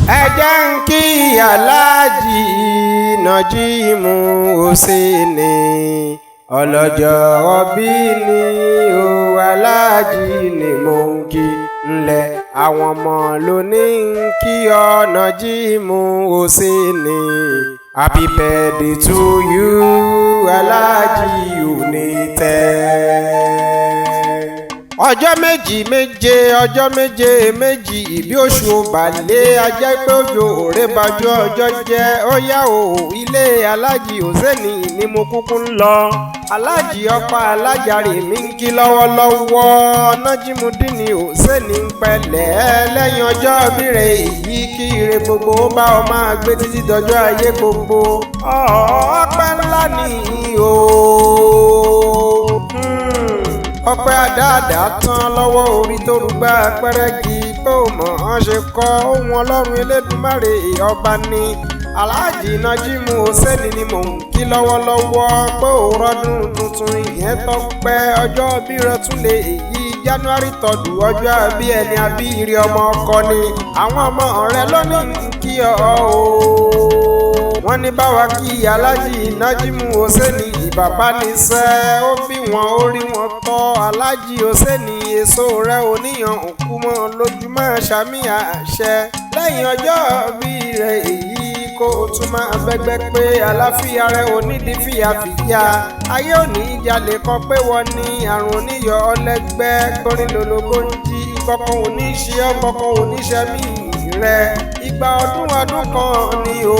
Ẹ jẹ́ ń kí Aláàjì Nájímù Hùsẹ́ẹ̀nì, ọlọ́jọ́ ọbí ni o. Aláàjì ni mò ń kí ńlẹ̀, àwọn ọmọ ló ní ń kí ọ, Nájímù Hùsẹ́ẹ̀nì. Happy birthday to you, Aláàjì òní tẹ́. Ọjọ́ méjì méje, ọjọ́ méje méjì, ìbí oṣù balẹ̀ ajá pé òjò òré bajú ọjọ́ jẹ́. Ó yá o, ilé Aláàjì Hùsẹ́ẹ̀nì ni mo kúkú ń lọ. Aláàjì ọkọ alájàre mi ń kí lọ́wọ́lọ́wọ́. Nájímùdíìnì Hùsẹ́ẹ̀nì ń pẹ̀lẹ́ lẹ́yìn ọjọ́ bírè èyí, kí ire gbogbo ó bá ọ máa gbé títí dọjọ́ ayé gbogbo. Ọpẹ́ ńlá ni o, ọpẹ́ àdáàdá tán lọ́wọ́ orí tó rúgbà pẹ́rẹ́gì pé ò mọ̀ ọ́n ṣe kọ́ ohun. Ọlọ́run Elédùmarè ọba ni. Aláàjì Nájímù Hùsẹ́ẹ̀nì ni mò ń kí lọ́wọ́lọ́wọ́ pé ò rọ́dún tuntun, ìyẹn tọ́pẹ́. Ọjọ́ bí rẹ tún lè èyí, January 3rd, ọjọ́ àbí ẹni àbí ire, ọmọ ọkọ ni. Àwọn ọmọ rẹ lónìí ń kí ọ o. Wọ́n ní báwa kí Aláàjì Nájímù Hùsẹ́ẹ̀nì, bàbá níṣẹ́, ó bí wọn, ó rí wọn tọ́. Aláàjì Hùsẹ́ẹ̀nì, èso rẹ̀ oníyàn òkú mọ́ lójúmọ́, sàmì àṣẹ. Lẹ́yìn ọjọ́ bí rẹ̀ èyí, kó o tún máa bẹ́gbẹ́ pé àlàáfíà rẹ̀ onídìí fìyàfìyà, ayé òní jalè kan pé wọ́n ní àrùn oníyọ̀ ọlẹ́gbẹ́ kọrin lólobó ń jí kọ̀ọ̀kan òní ṣe ọ́, kọ̀ọ̀kan òní ṣe mí rẹ̀. Ìgbà ọdún ọdún kan ni o.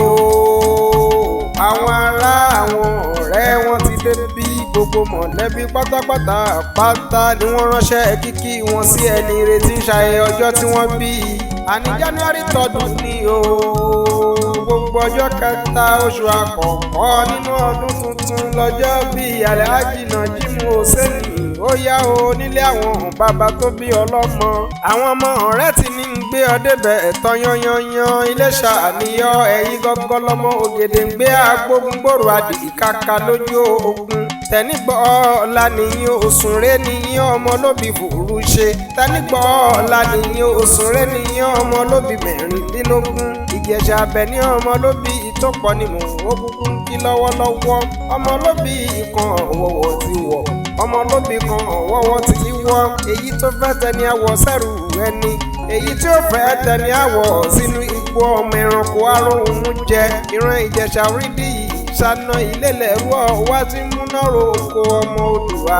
Àwọn ará, àwọn ọ̀rẹ́ wọn ti dé bí, gbogbo mọ̀lẹ́bí pátápátá pátá ni wọ́n ránṣẹ́ kíkí wọn sí ẹni retí ń ṣayẹyẹ ọjọ́ tí wọ́n bí, àní January 3rd ni o. Gbogbo ọjọ́ kẹta oṣù àkọ́kọ́ nínú ọdún tuntun lọ́jọ́ bí Alhaji Nájímù Hùsẹ́ẹ̀nì. Ó yá o, nílé àwọn bàbá tó bí ọlọ́mọ, àwọn ọmọ ọ̀rẹ́ ti ní ń gbé ọ débẹ̀ ẹ̀tọ́ yanyanyan. Iléṣà àníyọ, ẹ̀yìn gọ́gọ́ lọ́mọ ògèdè ń gbé agbógungbòrò àdìkàkà lójú ogun. Tẹ̀nígbọ́ ọ̀la nìyí, òsùnré nìyí, ọmọ lóbi fòrú ṣe. Tẹ̀nígbọ́ ọ̀la nìyí, òsùnré nìyí, ọmọ lóbi 16. Ìjẹ̀ṣà abẹ ní ọmọ lóbi ìtọ́pọ̀ ni mò ń kúkú ń kí lọ́wọ́lọ́wọ́. Ọmọ lóbi kan ọ̀wọ̀wọ̀ ti wọ̀, ọmọ lóbi kan ọ̀wọ́wọ́ ti wọ́. Èyí tó fẹ́ tẹni àwọ̀ sẹ́rù ẹni, èyí tí ó fẹ́ tẹni àwọ̀ sínú igbó. Ọmọ ẹranko aróhùn jẹ ìran Ìjẹ̀ṣà rídì ìṣáná ilé lẹ́rú ọ̀wá tí múná roko. Ọmọ Odùwà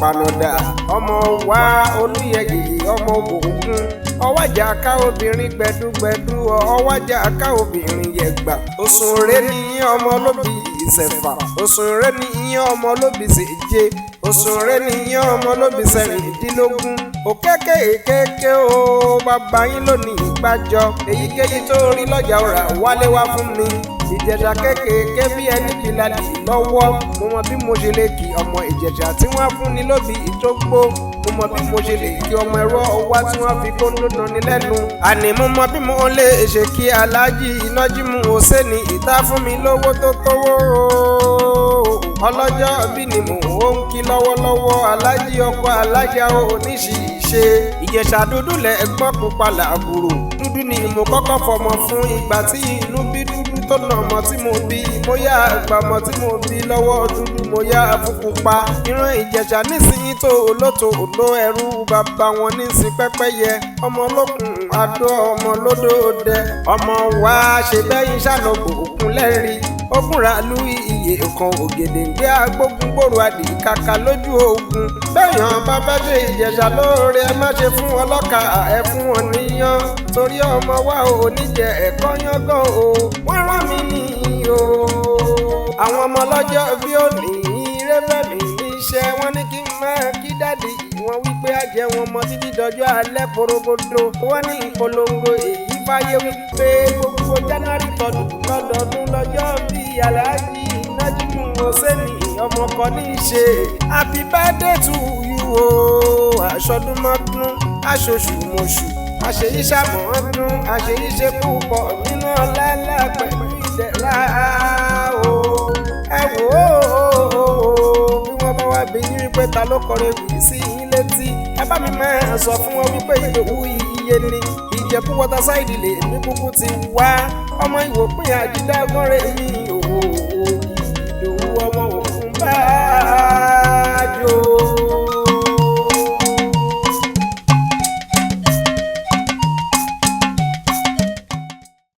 panọ̀dà, ọmọ wa Olúyẹyẹ, ọmọ Ògún ọwájà ká obìnrin gbẹdúgbẹdú, ọwájà ká obìnrin yẹgbà. Òsùnré ní ọmọ olóbì ìṣẹ̀fà, òsùnré ní ọmọ olóbì ṣèje, òsùnré ní ọmọ olóbì 16. Òkèké èkéké o, bàbá yín lónìí ìgbàjọ. Èyíkéyìí tó rí lọ́jà ọ̀rà wálé wá fún mi. Ìjẹ̀ṣà kékèké bí ẹni kìlà dì lọ́wọ́. Mo mọ bí mo ṣe lè kí ọmọ Ìjẹ̀ṣà tí wọ́n fún ni lóbi ìtógbó. Mo mọ bí mo ṣe lè kí ọmọ ẹ̀rọ ọwá tí wọ́n fi kóńdó nani lẹ́nu. Àní mo mọ bí mo lè ṣe kí Aláàjì Nájímù Hùsẹ́ẹ̀nì ìta fún mi lówó tó tówó. Ọlọ́jọ́ bí ni mò ń kí lọ́wọ́lọ́wọ́. Aláàjì ọkọ alájà oníṣìṣe. Ìjẹ̀ṣà dúdú lẹ̀ gbọ́n, pupa làbúrò. Dúdú ni mo kọ́kọ́ fọmọ fún. Ìgbà tí inú bí dúdú tó nà ọmọ tí mo bí, mo yá àgbà ọmọ tí mo bí lọ́wọ́ dúdú, mo yá fún pupa. Ìran Ìjẹ̀ṣà nísìnyí tó olóto òló, ẹrú bàbá wọn nísìn pẹ́pẹ́yẹ. Ọmọ olókùn adó, ọmọ lódò dẹ, ọmọ wa ṣe bẹ́yìn ṣàlọ́gbò òkun lẹ́rìí ogunralu iye kan ògèdè ń gbé agbógun gbòòrò àdìkàkà lójú ogun. Bẹ́ẹ̀yàn bá fẹ́ ṣe Ìjẹ̀ṣà lóore, ẹ má ṣe fún wọn lọ́kà, ẹ fún wọn níyàn, torí ọmọ wa ò ní jẹ ẹ̀kọ́ yángàn o. Wọ́n rán mi ní o. Àwọn ọmọ ọlọ́jọ́ bí òní rẹ́fẹ̀mí níṣẹ́, wọ́n ní kí n máa kí daddy wọn wípé á jẹ wọn mọ títí dọjọ́ alẹ́ porogodo. Wọ́n ní ìpolongo èyí fáyé wípé gbogbo January 3rd lọ́dọọdún lọ́jọ́ bí Alhaji Nájímù Hùsẹ́ẹ̀nì, ọmọ kan ní í ṣe. Happy birthday to you o. Aṣọdúnmọ́dún, aṣoṣùmọ̀ṣù, àṣeyíṣàmọ́dún, àṣeyíṣe púpọ̀ nínú ọlá pẹ̀lú ìdẹ̀ra o. Ẹ wò ó, bí wọ́n bá wá bí yín wípé ta ló kọrin wì sí yín létí, ẹ bá mi máa sọ fún wọn wípé Ìdòwú iye ni. Ìjẹ̀bú Waterside lè mí kúkú ti wá. Ọmọ ìwòpin àjídágọ́rẹ́ mi